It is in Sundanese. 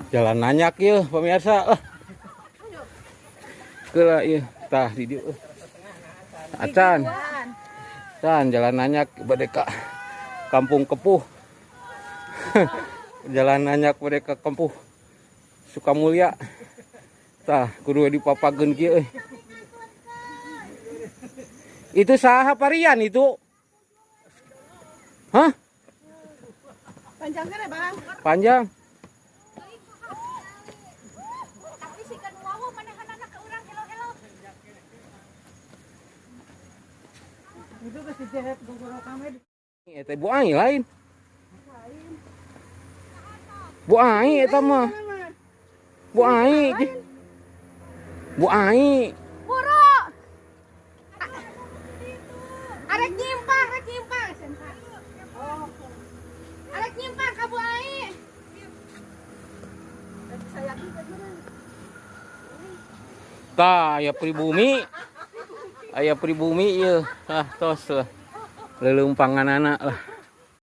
Jalan nanyak ya pemirsa. Keula ieu tah di dieu. Acan. Acan jalan nanyak bade ka Kampung Kepuh. Jalan nanyak bade ka Kepuh Sukamulya. Tah kudu dipapageun kieu euy. Itu saha parian itu? Hah? Panjang kan ya, Bang? Panjang. Tapi sih kan wawo manehanana ke urang hello-hello. Itu ke si Jeret gogorokan we. Eta Bu Ai lain. Bu Ai eta mah. Bu Ai. Bu Ai. Buru. Arek nyimpang, arek nyimpang. Arek nyimpang ka Bu Ai. Tah aya pribumi. Aya pribumi ieu. Ah tos lah. Leuleumpanganana lah.